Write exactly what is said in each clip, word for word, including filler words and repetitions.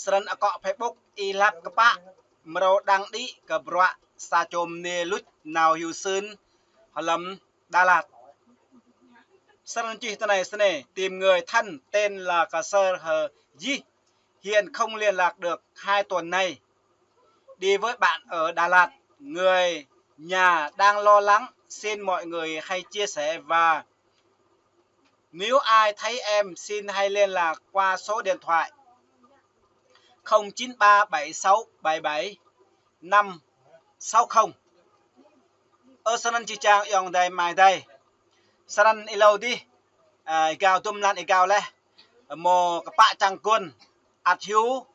Srăn akŏ Facebook Y Lap Kpă mrâo đăng đĭ kơ bruă sa čô mniê luč nao hyu sưn hlăm Đà Lạt. Srăn čih tui anai snei: Tìm người thân tên là Ksơr Hơ Jih, hiện không liên lạc được hai tuần nay. Đi với bạn ở Đà Lạt, người nhà đang lo lắng, xin mọi người hãy chia sẻ và nếu ai thấy em xin hãy liên lạc qua số điện thoại không chín ba bảy sáu bảy bảy năm sáu không. Ơ srăn čih čang ayŏng adơi amai adơi. Srăn êlâo dih, a, êgao dŭm lan êgao laih, mâo kpă čang gun ăt hyu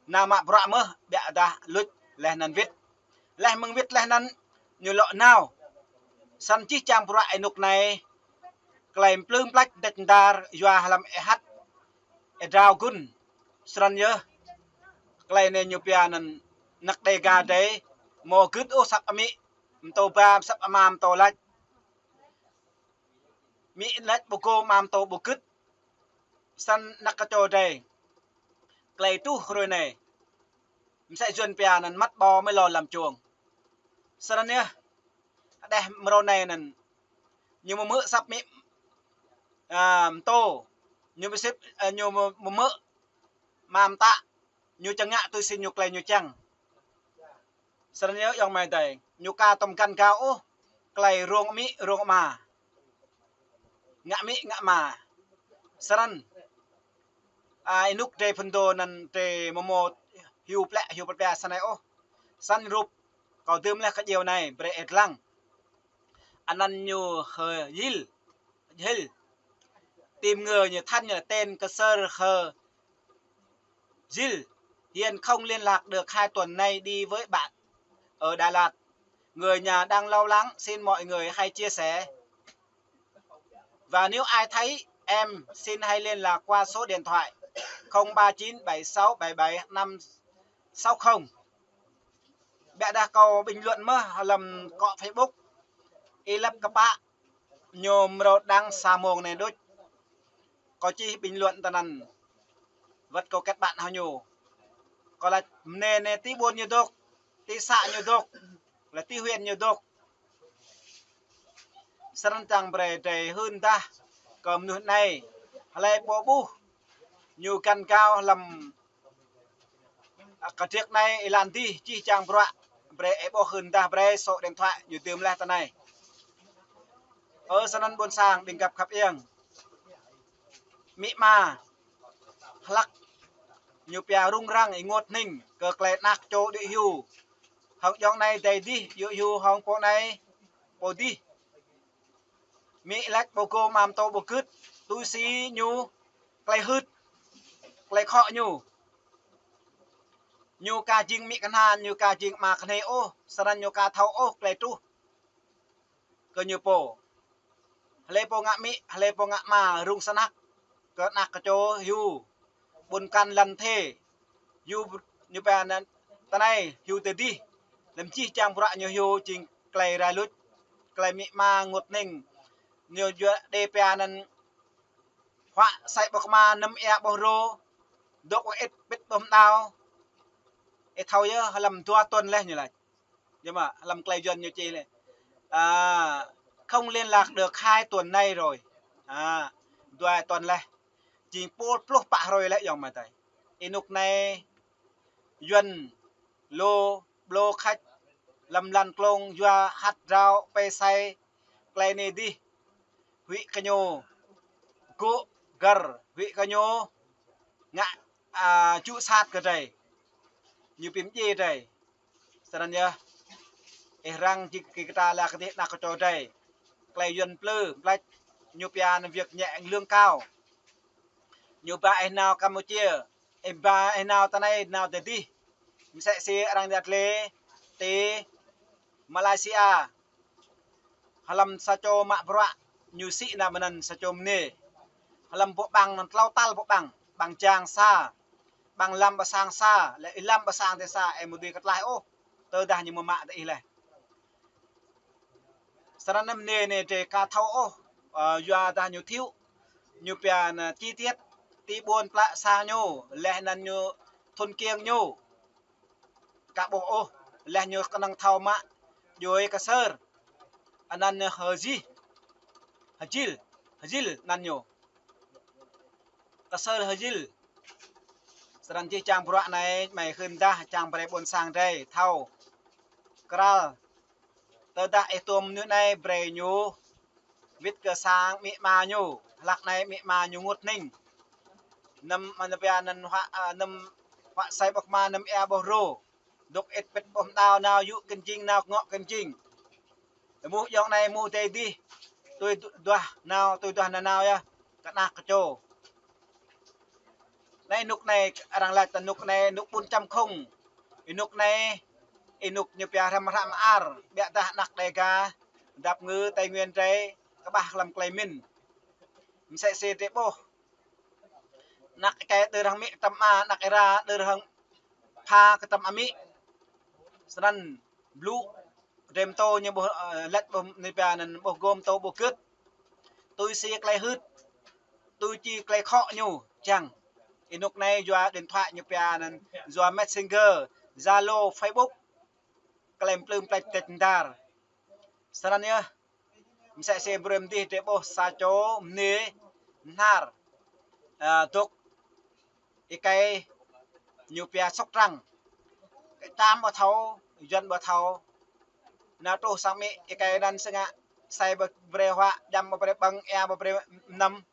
nao mă bruă mơh, ƀiădah luč laih anăn wĭt. Laih mơ̆ng wĭt laih anăn ñu lŏ nao. Srăn čih čang bruă ênuk anai, klei mplư mplač đĕč đar yua hlăm êhăt êdrao gun. Srăn yơh, klei anai ñu pia anăn anak Đêga drei, mâo gưt ôh asăp amĭ mtô ba, asăp ama mtô lač. Amĭ lač ƀu gô, ama mtô ƀu gưt. Srăn anak kơ čô drei, klei truh hrơi anai, msĕ Yuăn pia anăn măt ƀâo mơ̆ lŏ lăm čuông. Srăn yơh, đeh mrâo anai anăn, ñu mơ̆ mơ̆ asăp amĭ, a, mtô, ñu mơ̆ sĭp, a, ñu mơ̆ mơ̆ ama mtă, ñu čiăng ngă tui si ñu klei ñu čiăng. Srăn yơh ayŏng amai adơi, ñu ka tŏm găn gao ôh klei rông amĭ rông ama, ngă amĭ ngă ama. Srăn, a, ênuk drei phŭn dô anăn drei mơ̆ mâo hyu plĕ hyu plĕ pia snei ôh. Srăn rup kâo dưm laih kơ djiêu anai brei ih lăng. Anăn ñu Hơ Jil, Jil. Tìm người, người thân, người tên Ksơr Hơ Jil, hiện không liên lạc được, hai tuần nay đi với bạn ở Đà Lạt. Người nhà đang lo lắng, xin mọi người hãy chia sẻ. Và nếu ai thấy em, xin hãy liên lạc qua số điện thoại không ba chín bảy sáu bảy bảy năm sáu không. Ƀiădah kâo bình luận mơh hlăm akŏ Facebook Y Lap Kpă, ñu mrâo đăng sa mông anai đôč. Kâo čih bình luận tơ anăn, wăt kâo kết bạn hŏng ñu. Kâo lač mniê anai ti ƀuôn ñu dôk, ti să ñu dôk, lĕ ti huyện ñu dôk. Srăn čiăng brei drei hưn dah kơ mnuih anai, hlei pô ƀuh ñu găn gao hlăm, a, kdrêč anai, êlan dih čih čang bruă, brei ih ƀuh hưn dah brei số điện thoại ñu dưm laih tơ anai. Ơ srăn ƀuôn sang ƀing găp khăp iêng. Amĭ ama hlăk ñu pia rŭng răng ênguôt hnĭng kơ klei anak čô đĭ hyu. Hŏng ayŏng anai adei dih, đĭ hyu hŏng pô anai pô dih. Amĭ lač ƀu gô, ama mtô ƀu gưt, tui si ñu klei hưt, klei khŏ ñu. Ñu ka jing amĭ knhan, ñu ka jing ama knhê ôh, srăn ñu ka thâo ôh klei truh kơ ñu pô. Hlei pô ngă amĭ, hlei pô ngă ama rŭng snăk kơ anak kơ čô hyu. Ƀuôn kăn lăn thê hyu, ñu pia anăn tơ anai hyu tơ dih. Lăm čih čang bruă ñu hyu jing klei rai luč, klei amĭ ama ênguôt hnĭng. Ñu yua đe pia anăn huă asei ƀâo kma, năm ia ƀâo rô, dôk ƀâo ĭt, pĭt ƀâo mđao. Ih thâo yơh, hlăm dua tuần laih ñu lač. Yơh mơ̆, hlăm klei Yuăn ñu čih lĕ, a, không liên lạc được hai tuần nay rồi. A, dua tuần laih. Jing pô pluh pă hrơi laih ayŏng amai adơi. Ênuk anai Yuăn lô blô khač hlăm lăn klông yua hăt drao pê sai klei anai dih. Huĭ kơ ñu gŭ găr, huĭ kơ ñu ngă, a, jŭ sat kơ drei. Ñu pim djiê drei. Srăn yơh, ih răng jik kơ kta la kơ dih anak kơ čô drei. Klei Yuăn mplư mplač, ñu pia anăn việc nhẹ lương cao. Ñu ba ih nao Campuchia, ih ba ih nao tơ anai, nao tơ dih. Msĕ si arăng djă tlê ti Malaysia. Hlăm sa čô mă bruă, ñu sĭ nao mơ̆ng anăn sa čô mniê. Hlăm boh ƀăng anăn tlâo tal boh ƀăng, ƀăng jang sa, ƀăng lăm ƀơ sang sa, lĕ ih lăm ƀơ sang tơ sa, ih mơ̆ dưi kơ tlaih ôh, tơdah ñu mơ̆ mă tơ ih laih. Srăn anăn mniê anai drei ka thâo ôh, ơ, yua dah ñu thiu, ñu pia anăn chi tiết, ti ƀuôn plă sang ñu, laih anăn ñu thŭn kiêng ñu. Ka ƀuh ôh, laih ñu kơnơ̆ng thâo mă, djuai Ksơr. Anăn ñu H'Jih, H'Jil, H'Jil anăn ñu. Ksơr H'Jil. Srăng jih čang bruă anai, mơi hưn dah čang brơi ƀuôn sang drei thâo. Kral. Tơdah ih tuôm ñu anai brơi ñu wĭt kơ sang amĭ ama ñu, hlăk anai amĭ ama ñu ngŭt hnĭng. Năm, năm pia năm huă, a, năm huă sai ƀôh kma năm ia ƀôh rô. Dôk ĭt pĭt ƀôh mđao nao yŭ kơnjing nao ngŏ kơnjing. Tơ mŭh yŏng anai mŭh dei dih. Tui duah nao, tui duah nao nao yơh. Kơ anak kơ čô. Anai anŭk anai arăng laĭ tơ anŭk anai anŭk ƀun čăm khŏng. Anŭk anai, anŭk ñu pia hrăm hră mơar. Biă dah anak Đêga, dăp ngư Tây Nguyên drei, kơƀah hlăm klei mĭn. Msĕ si drei ƀuh. Anak ơi adơi arăng amĭ kơtăm ama, anak ira adơi arăng pha kơtăm amĭ. Snăn blŭ, drei mtô ñu ƀuh, ơ, laĭ ƀuh, ñu pia anăn ƀuh gŏm mtô ƀuh gưt. Tui si klei hưt, tui si klei khŏ ñu, čang. Anŭk anai yua điện thoại ñu pia anăn, yua Messenger, Zalo, Facebook, klei mplư mplĕč tĕč mdar. Snăn yơh, msĕ si brơi mdih drei ƀuh sa čô mniê mhnar, a, dôk êkei ñu pia Sŏk Trăng. Kơ čăm ƀu thâo, Yuăn ƀu thâo. Nao truh sang amĭ êkei anăn sơngă, sai ƀu brơi huă, djăm ƀu brơi ƀơ̆ng, ia ƀu brơi mnăm.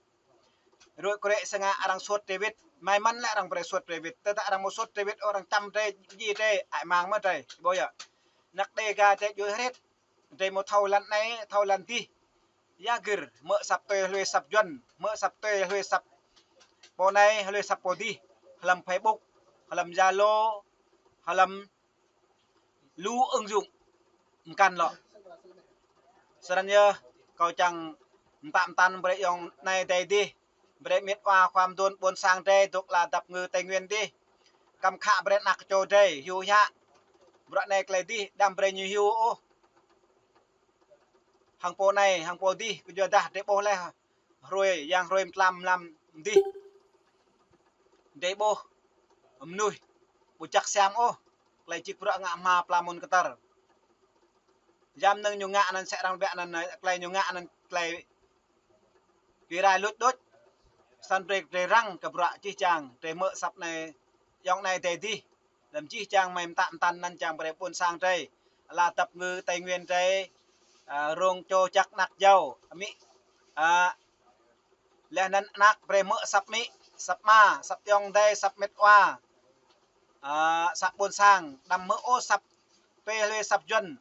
Rui krui sơngă arăng suôt drei wĭt. Mơi mơ̆n lĕ arăng brơi suôt drei wĭt. Tơdah arăng mâo suôt drei wĭt, ơ arăng čăm drei, ji drei, ai mang mơ̆ drei. Ƀuh yơh. Anak Đêga drei djuai hret. Drei mâo thâo lăn anai, thâo lăn dih. Ya gir, mơ̆ asăp tui hlue asăp Yuăn, mơ̆ asăp tui hlue asăp pô anai, hlue asăp pô dih, hlăm Facebook, hlăm Zalo, hlăm lu ứng dụng mkăn lŏ. Snăn yơh, kâo čang mtă mtăn brơi yŏng anai dei dih, brơi amĭ ama khua mduôn ƀuôn sang drei dôk ala dăp ngư Tây Nguyên dih. Kăm khă brơi anak čô drei, hiu hiă. Bruă anai klei dih, đăm brơi ñu hiu ôh. Hăng pô anai, hăng pô dih, kơ yua dah drei ƀuh laih. Hruê, yang hruê mtlam mlam mdih. Drei ƀuh mnuih ƀu jak siam ôh. Klei čih bruă ngă hma pla mơ̆n kơtăr. Yua mnơ̆ng ñu ngă anăn sĕ arăng biă anăn, klei ñu ngă anăn klei bi rai luč đôč. Snăn drei, drei răng kơ bruă jih jang, drei mơ̆ asăp anai, yŏng anai dei dih. Lăm jih jang mơi mtă mtăn anăn čang brơi ƀuôn sang drei. Ala dăp ngư Tây Nguyên drei, a, rông čô jak anak jao, amĭ. A, laih anăn anak brơi mơ̆ asăp amĭ, asăp ama, asăp ayŏng adei, asăp amĭ ama. A, asăp ƀuôn sang, đăm mơ̆ ôh asăp tui hlue asăp Yuăn.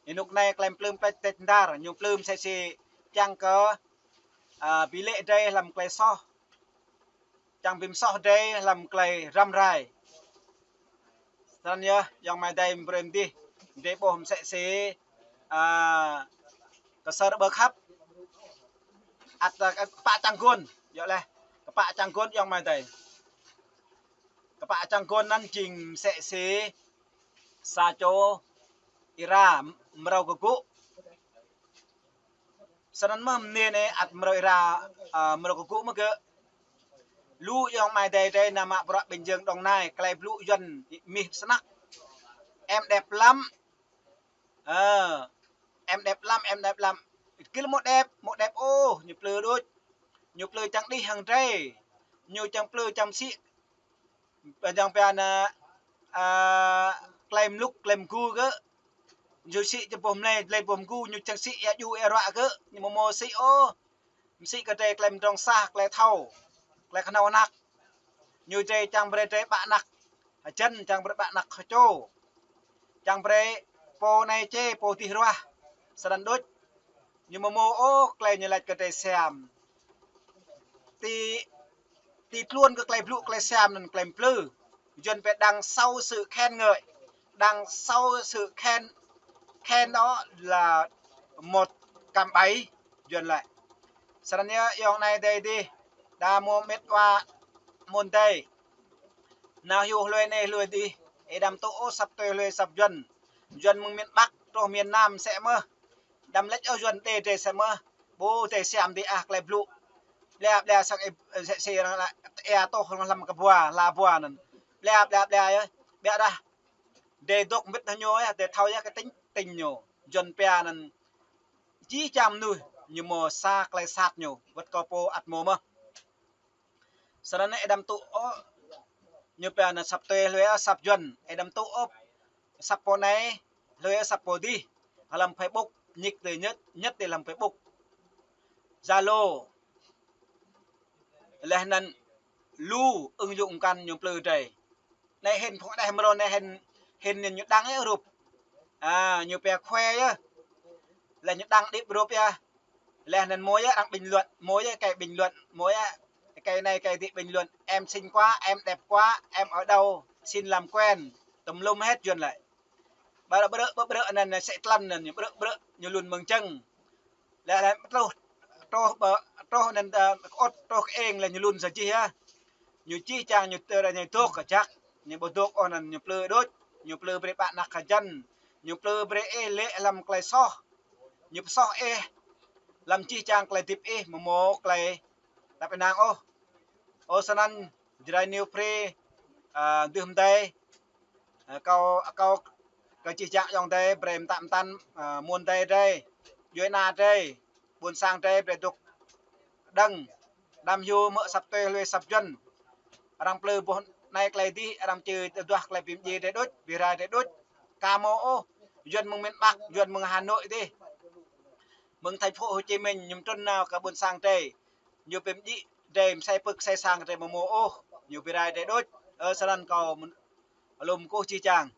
Anŭk anai klei mplư mplĕč tĕč mdar, ñu mplư msĕ si čang kơ, a, bi lĕ drei hlăm klei soh. Čang bi msoh drei hlăm klei răm rai. Snăn yơh, yŏng amai adei brơi mdih, drei ƀuh msĕ si, a, Ksơr Ƀơkhăp. Ăt, a, kpă čang gôn, yơh laih. Kpă čang gôn yŏng amai adei. Kpă čang gôn anăn jing msĕ si sa čô ira mrâo kơ gŭ. Snăn mơ̆ mniê anei ăt mrâo ira, a, mrâo kơ gŭ mơ̆ gơ̆. Lu yŏng amai adei drei nao mă bruă ƀing jơ̆ng Đồng Nai, klei blŭ Yuăn mih snăk. Em đẹp lắm. Ơ, em đẹp lắm, em đẹp lắm. Kơ mâo đẹp, mâo đẹp ôh, ñu mplư đôč. Ñu mplư čang đih hăng drei. Ñu čang mplư čang sĭ Pơjăng pia anăn, a, klei mluk, klei mgu gơ̆. Ñu sĭ čơpôh mlei, klei pôh mgu, ñu čang sĭ ia dju ia ruă gơ̆. Ñu mơmô sĭ ôh. Msĭ kơ drei klei mdrŏng sah, klei thâo, klei khnâo anak. Ñu drei čang brei drei ƀă anak hơjăn, čang brei ƀă anak hơčô. Čang brei pô anai čê, pô dih ruah. Sơdăn đôč. Ñu mơmô ôh klei ñu laĭ kơ drei siam. Ti, ti tluôn kơ klei blŭ klei siam anăn klei mplư. Yuăn pia đằng sau sự khen ngợi. Đằng sau sự khen, khen đó là một cạm bẫy. Yuăn laĭ. Sơdăn yơh, yŏng anai dei dih. Đa mơ̆ mĕt wa mơ̆n dei. Nao hyu hlue anei hlue dih. Ih đăm tŭ ôh săp tui hlue săp Yuăn. Yuăn mơ̆ng miền Bắc truh miền Nam sĕ mơh. Đăm laĭ ôh Yuăn dei drei sĕ mơh. Ƀu dei siam dih ah klei blŭ. Ƀlĕ ƀlĕ sang ih, ơ, sĕ sĕ arăng laĭ, ơ, ia tôh arăng hlăm kơ bua, hla bua anăn. Ƀlĕ, ƀlĕ, ƀlĕ yơh. Ƀiă dah. Dêh dŏ mĭt hăng ñu yơh, dêh thâo yơh kơ tĭng, tĭng ñu. Yuan pia anŭn. Jih jang mơnuih, ñu mơ̆ sa klei sat ñu. Wơ̆t kâo pô ăt mơ̆ mơ̆. Snăn ih đăm tŭ ôh, ñu pia anŭn asăp tui hlue asăp Yuan, ih đăm tŭ ôh, asăp pô anai, hlue asăp pô dih, hlăm Facebook, ñik tui ñet, ñet tui hlăm Facebook. Zalo, leh anŭn lu ứng dụng mơkăn ñu plư drei. Anai hĭn phung đeh mrô anai hĭn, hĭn ñu đăng yơh rup. A, ñu pia khue yơh. Leh ñu đăng đĭp rup yơh. Leh anŭn mơ̆ yơh arăng bình luận, mơ̆ yơh kơ bình luận, mơ̆ yơh kơ anai kơ dih bình luận. Em xinh quá, em đẹp quá, em ở đâu, xin làm quen. Tùm lum hết Yuan lĕ. Ƀrư̆, ƀrư̆, ƀrư̆, ƀrư̆ anŭn sĕ tlăn anŭn, ƀrư̆, ƀrư̆, ñu lun mơ̆ng čăng. Leh, leh, truh, truh ƀơ, truh anŭn, ơ, ôt, truh kơ eng leh ñu lun sa jih yơh. Ñu jih jang ñu tơ ra ñu dŏk kơ jăk. Ñu ƀu dŏk ôh anŭn ñu plư đôč, ñu plư brơi ƀă anak kơ jăn, ñu plư brơi ih lê̆ hlăm klei soh. Ñu pơsoh ih, hlăm jih jang klei hơdip ih, mơ̆ mơ̆ klei tăp ênang ôh. Ơ snăn, Jrai New Free, ơ, dưh mơdai, ơ, kâo, kâo, kơ jih jang ayŏng adơi, brơi mơtă mơtăn, ơ, mơ̆n adơi drei, djuai ana drei, ƀuôn sang drei, brơi dŏ đăng, đăm hyu mơ̆ asăp tui hlue asăp Yuan. Arăng plư boh anai klei dih, arăng čư duah klei bi mdjiê drei đôč, bi rai drei đôč. Ka mơ̆ ôh, Yuan mơ̆ng miền Bắc, Yuan mơ̆ng Hà Nội dih. Mơ̆ng thành phố Hồ Chí Minh, ñu mtrŭn nao kơ ƀuôn sang drei. Ñu bi mdjiê drei, msĕ pơ̆k msĕ sang drei mơ̆ mơ̆ ôh, ñu bi rai drei đôč. Ơ, snăn kâo mơ̆n, lŏm kơkuh jih jang.